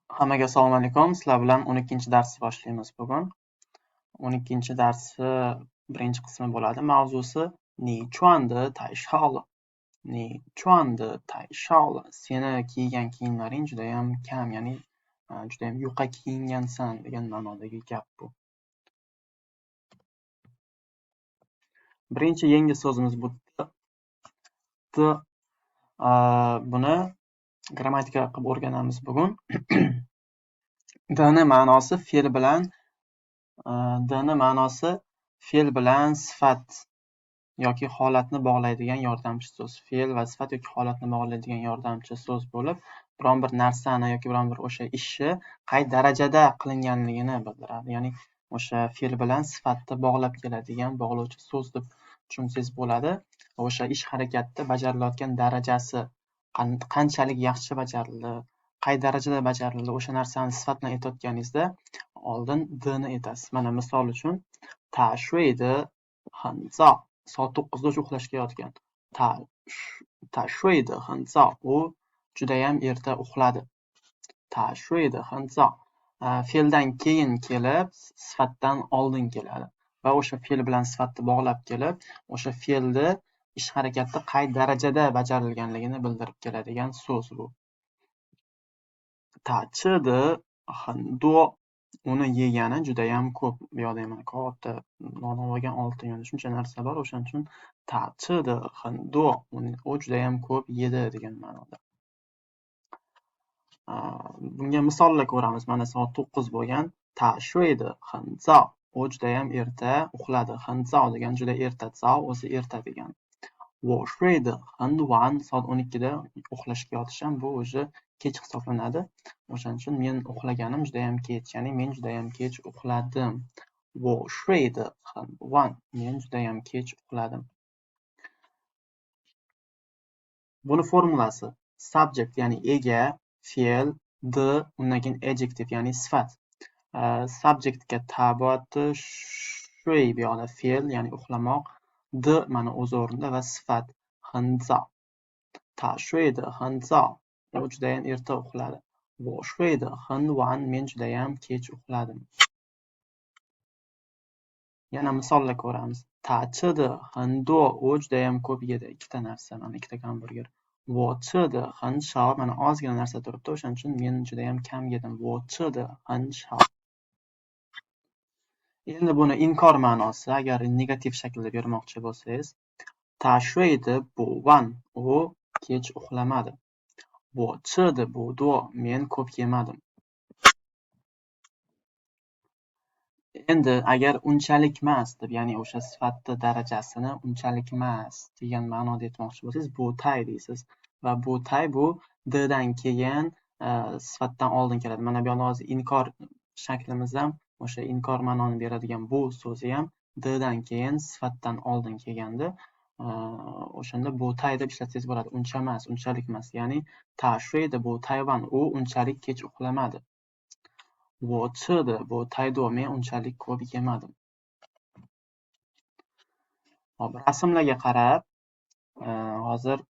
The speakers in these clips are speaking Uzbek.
Hammaga assalomu alaykum. Sizlar bilan 12-darsni boshlaymiz bugun. 12-darsi birinchi qismi bo'ladi. Mavzusi Ni chuan de tai shao le. Ni chuan de tai shao le. Seni kiygan kiyimlaring judayam kam, ya'ni judayam yuqa kiyingansan degan ma'nodagi gap bu. Birinchi yangi so'zimiz bu t. Buni grammatika qilib o'rganamiz bugun. D ni ma'nosi fe'l bilan D ni ma'nosi fe'l bilan sifat yoki holatni bog'laydigan yordamchi so'z. Fe'l va sifat yoki holatni bog'laydigan yordamchi so'z bo'lib, biron bir narsani yoki biron bir o'sha ishni qay darajada qilinganligini bildiradi. Ya'ni o'sha fe'l bilan sifatni bog'lab keladigan bog'lovchi so'z deb tushunsangiz bo'ladi. O'sha ish harakatda bajarilayotgan darajasi qanchalik yaxshi bajarildi, qay darajada bajarildi, o'sha narsani sifat bilan aytayotganingizda oldin d ni aytasiz. Mana misol uchun ta shui de hen zao, soat 9da o'sha uxlashga yotgan. Ta shui de hen zao, u judayam erta uxladi. Ta shui de hen zao fe'ldan keyin kelib, sifatdan oldin keladi va o'sha fe'l bilan sifatni bog'lab kelib, o'sha fe'lni ish harakatda qay darajada bajarilganligini bildirib keladigan so'z bu. Ta chi de hen duo, uni yegani judayam ko'p. Bu yoqda ham mana katta non olgan oltin, ya'ni shuncha narsa bor, o'shaning uchun ta chi de hen duo, u judayam ko'p yedi degan ma'noda. Bunga misollar ko'ramiz. Mana soat 9 bo'lgan. Ta shui de hen zao, u judayam erta uxladi. Hen zao degan juda erta, zao o'zi erta degan. Wo shui de hen wan, soat 12 da uxlashga yotish ham bu o'zi kech hisoblanadi. O'shaning uchun men uxlaganim judayam kech, ya'ni men judayam kech uxladim. Wo shui de hen wan, men judayam kech uxladim. Buni formulasi subject ya'ni ega, fe'l, d, undan keyin adjective ya'ni sifat. Subjectga ta bo'lyapti, shui bu yoqda fe'l ya'ni uxlamoq, d mana o'z o'rnida va sifat hen zao. Ta shui de hen zao, u judayam erta uxladi. Wo shui de hen wan, men judayam kech uxladim. Yana misollar ko'ramiz. Ta chi de hen duo, u judayam ko'p yedi. Ikkita narsa, mana ikkita gamburger. Wo chi de hen shao, mana ozgina narsa turibdi, o'shaning uchun men judayam kam yedim. Wo chi de hen shao. Endi buni inkor ma'nosi, agar negativ shaklda bermoqchi bo'lsangiz, ta shui de bu wan, u kech uxlamadi. Wo chi de bu duo, men ko'p yemadim. Endi agar unchalikmas deb, ya'ni o'sha sifatni darajasini unchalikmas degan ma'noda aytmoqchi bo'lsangiz, bu tay deysiz va bu tay bu d dan keyin sifatdan oldin keladi. Mana bu yoqda hozir inkor shaklimiz ham o'sha inkor ma'noni beradigan bu so'zi ham d dan keyin sifatdan oldin kelganda, o'shanda bu tay deb ishlatsangiz bo'ladi. Uncha emas, unchalik emas. Ya'ni ta shui de bu tayvan, u unchalik kech uxlamadi. Wo chi de bu taydo, men unchalik ko'p yemadim. Hop, rasmlarga qarab hozir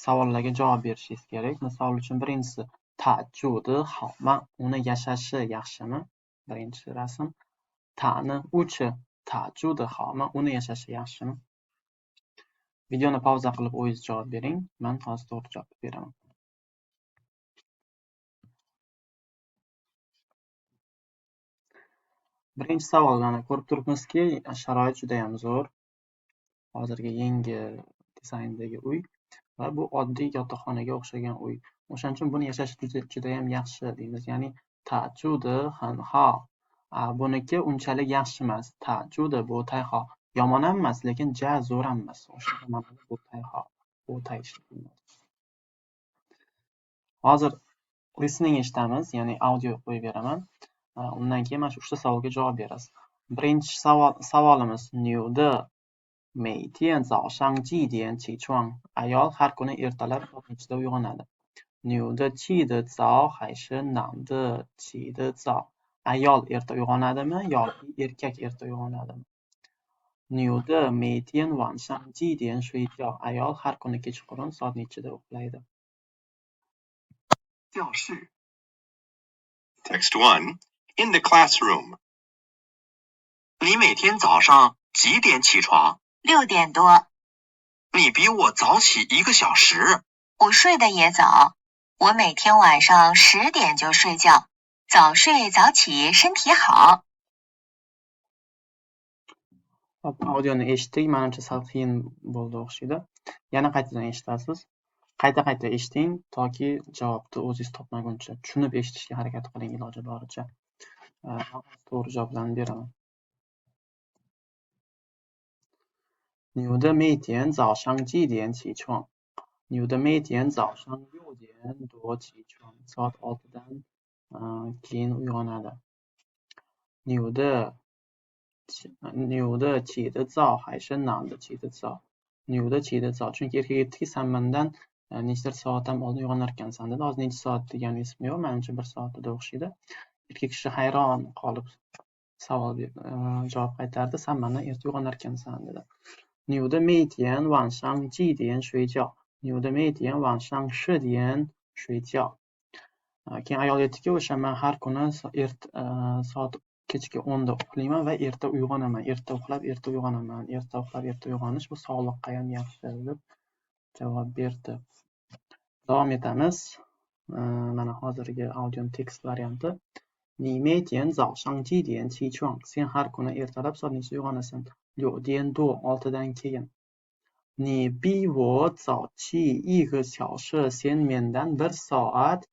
savollarga javob berishingiz kerak. Misol uchun birinchisi ta chu de hao ma, uni yashashi yaxshimi? Birinchi rasm. Tani uchi ta chu de hao ma, uni yashashi yaxshimi? Videoni pauza qilib o'zingiz javob bering. Men hozir to'g'ri javob beraman. Birinchi savolni ko'rib turibmizki, sharoit juda ham zo'r. Hozirgi yangi dizayndagi uy va bu oddiy yotoqxonaga o'xshagan uy. O'shaning uchun buni yashashi juda ham yaxshi deymiz. Ya'ni ta chu de hen hao. Buniki unchalik yaxshi emas. Ta chu de bu tay hao. Yomon ham emas, lekin ja zo'r ham emas. O'sha ma'noda bu tay hao, bu tay ishlatiladi. Hozir listening eshitamiz, ya'ni audio qo'yib beraman. Undan keyin mana shu 3 ta savolga javob berasiz. Birinchi savolimiz Niu de mei tian zao shang ji dian qi chuang. Ayol har kuni ertalab soat nechida uyg'onadi? Niu de qi de zao hai shi nan de qi de zao. Ayol erta uyg'onadimi yoki erkak erta uyg'onadimi? Niu de mei tian wan shang ji dian shui jiao. Ayol har kuni kechqurun soat nechida uxlaydi? 教室。Text 1. In the classroom. 你每天早上几点起床？6点多。你比我早起1个小时。我睡得也早，我每天晚上10点就睡觉，早睡早起身体好。 Hop, audioni eshitdik. Manimcha, sal qiyin bo'ldi o'xshaydi. Yana qaytadan eshitasiz. Qayta-qayta eshiting, toki javobni o'zingiz topmaguncha tushunib eshitishga harakat qiling iloji boricha. To'g'ri javoblarni beraman. 你的每天早上几点起床？你的每天早上6点多起床。Soat 6dan keyin uyg'onadi. 女的起得早还是男的起得早？女的起得早，chunki erkak aytdiki, san mendan nechadir soatdan oldin uyg'onar ekansan dedi. Hozir necha soat degani esimda yo'q, manimcha 1 soat dedi o'xshaydi. Erkak kishi hayron qolib savol javob qaytardi, san mendan erta uyg'onar ekansan dedi. 女的每天晚上几点睡觉？女的每天晚上10点睡觉。Keyin ayol aytdiki, o'sha men har kuni soat kechki 10da uxlayman va erta uyg'onaman. Erta uxlab, erta uyg'onaman. Erta uxlab, erta uyg'onish bu sog'liqqa ham yaxshi deb javob berdi. Davom etamiz. Mana hozirgi audio tekst varianti. 你每天早上几点起床? Sen har kuni ertalab soat nechida uyg'onasan? 6点多, 6dan keyin. 你比我早起1个小时. Sen mendan 1 soat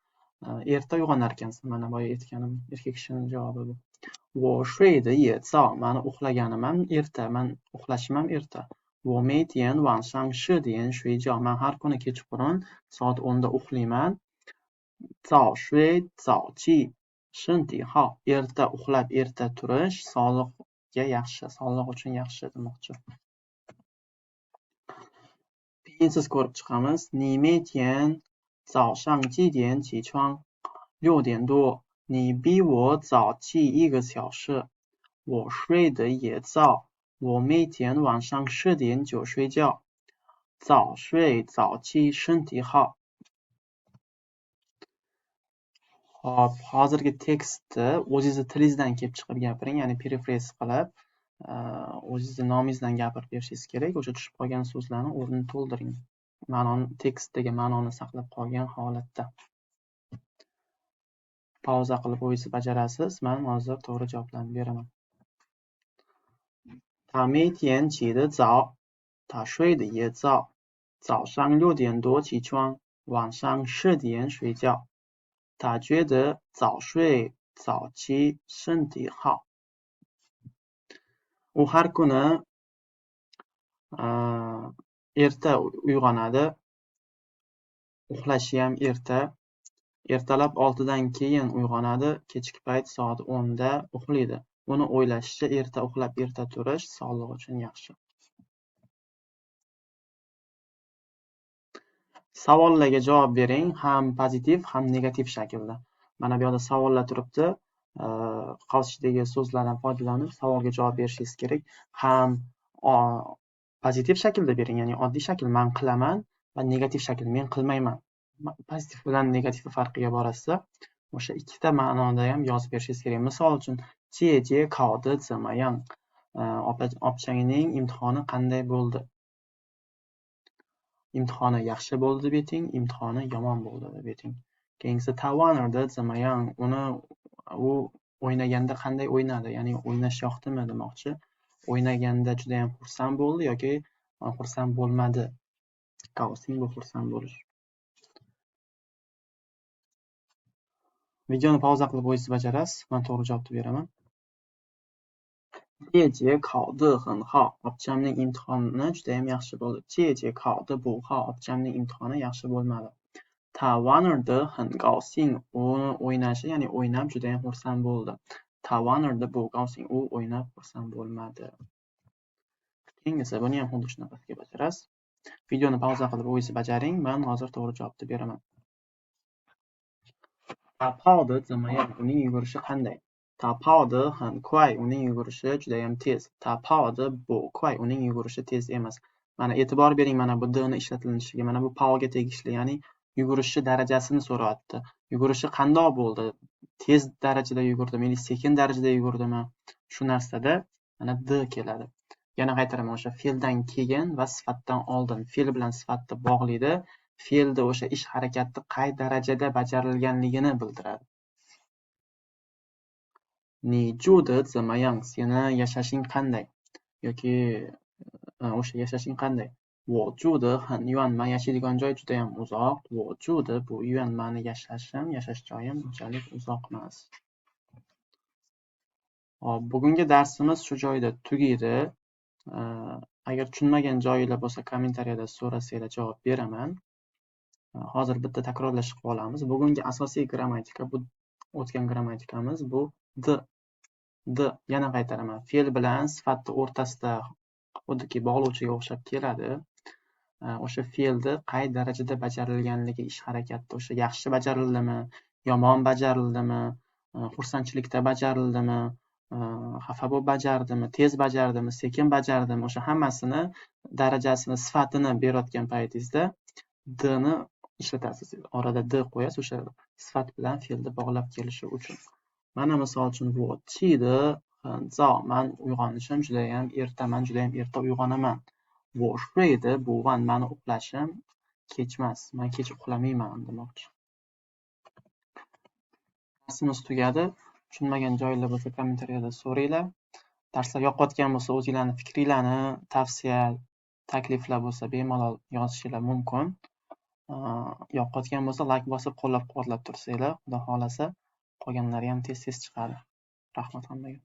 erta uyg'onar ekansan. Mana boya aytganim, erkak kishining javobi bu. 我睡得也早. Mani uxlaganim ham erta, man uxlashim ham erta. 我每天晚上10点睡觉. Man har kuni kechqurun soat 10da uxlayman. 早睡早起身体好. Erta uxlab, erta turish sog'liqga yaxshi, sog'liq uchun yaxshi demoqchi. Piyinsiz ko'rib chiqamiz. 你每天早上几点起床？6点多。你比我早起1个小时。我睡得也早。我每天晚上10点就睡觉。早睡早起身体好。Hop, hozirgi tekstni o'zingizni tilingizdan kelib chiqib gapiring, ya'ni paraphrase qilib, o'zingizni nomingizdan gapirib berishingiz kerak. O'sha tushib qolgan so'zlarni o'rnini to'ldiring. Ma'noni, tekstdagi ma'noni saqlab qolgan holatda. Pauza qilib o'zingiz bajarasiz. Men hozir to'g'ri javoblarni beraman. 他每天起得早，他睡得也早。早上6点多起床，晚上10点睡觉。他觉得早睡早起身体好。U har kuni erta uyg'onadi, uxlashi ham erta. Ertalab 6dan keyin uyg'onadi, kechki payt soat 10da uxlaydi. Uni o'ylashicha, erta uxlab, erta turish sog'liq uchun yaxshi. Savollarga javob bering, ham pozitiv, ham negativ shaklda. Mana bu yerda savollar turibdi. Qavs ichidagi so'zlardan foydalanib savolga javob berishingiz kerak. Ham pozitiv shaklda bering, ya'ni oddiy shakl men qilaman va negativ shakl men qilmayman. Pozitiv bilan negativ farqiga borasizda, o'sha ikkita ma'noda ham yozib berishingiz kerak. Misol uchun, 姐姐考得怎么样? Opchangning imtihoni qanday bo'ldi? Imtihoni yaxshi bo'ldi deb ayting, imtihoni yomon bo'ldi deb ayting. Keyingisi 他玩得怎么样? U o'ynaganda qanday o'ynadi? Ya'ni o'ynash yoqdimi demoqchi. O'ynaganda juda ham xursand bo'ldi yoki xursand bo'lmadi. Gavsing bu xursand bo'lish. Videoni pauza qilib o'zingiz bajarasiz. Men to'g'ri javobni beraman. 姐姐考得很好. Opchamning imtihoni juda ham yaxshi bo'ldi. 姐姐考得不好. Opchamning imtihoni yaxshi bo'lmadi. 他玩得很高兴. Uni o'ynashi, ya'ni o'ynab juda ham xursand bo'ldi. 他玩得不高兴. U o'ynab xursand bo'lmadi. Keyingisi, buni ham xuddi shunaqasiga bajarasiz. Videoni pauza qilib o'zingiz bajaring. Men hozir to'g'ri javobni beraman. 他跑得怎么样? Uning yugurishi qanday? 他跑得很快. Uning yugurishi juda ham tez. 他跑得不快. Uning yugurishi tez emas. Mana e'tibor bering, mana bu d ni ishlatilishiga, mana bu paoga tegishli, ya'ni yugurishi darajasini so'rayapti. Yugurishi qandoq bo'ldi? Tez darajada yugurdimi yoki sekin darajada yugurdimi? Shu narsada mana 的 keladi. Yana qaytaraman, o'sha fe'ldan keyin va sifatdan oldin fe'l bilan sifatni bog'laydi. Fe'lni o'sha ish harakatni qay darajada bajarilganligini bildiradi. 你住得怎么样? Seni yashashing qanday? Yoki o'sha yashashing qanday? 我住得很远. Man yashaydigan joy judayam uzoq. 我住得不远. Mani yashashim, yashash joyim unchalik uzoq emas. Hop, bugungi darsimiz shu joyda tugaydi. Agar tushunmagan joyinglar bo'lsa, kommentariyada so'rasanglar javob beraman. Hozir bitta takrorlash qilib olamiz. Bugungi asosiy grammatika, bu o'tgan grammatikamiz bu 的. 的 yana qaytaraman. Fe'l bilan sifatni o'rtasida xuddiki bog'lovchiga o'xshab keladi. O'sha fe'lni qay darajada bajarilganligi, ish harakatni o'sha yaxshi bajarildimi, yomon bajarildimi, xursandchilikda bajarildimi, xafa bo'lib bajardimi, tez bajardimi, sekin bajardimi, o'sha hammasini darajasini, sifatini berayotgan paytingizda 的 ni ishlatasiz. Orada 的 qo'yasiz o'sha sifat bilan fe'lni bog'lab kelishi uchun. Mana misol uchun 我起得很早, man uyg'onishim judayam erta, man judayam erta uyg'onaman. 我睡得不晚, mani uxlashim kech emas, man kech uxlamayman demoqchi. Darsimiz tugadi. Tushunmagan joylar bo'lsa kommentariyada so'ranglar. Darslar yoqayotgan bo'lsa o'zinglarni fikringlarni, tavsiya, takliflar bo'lsa bemalol yozishinglar mumkin. Yoqayotgan bo'lsa layk bosib qo'llab-quvvatlab tursanglar, Xudo xohlasa qolganlari ham tez-tez chiqadi. Rahmat hammaga.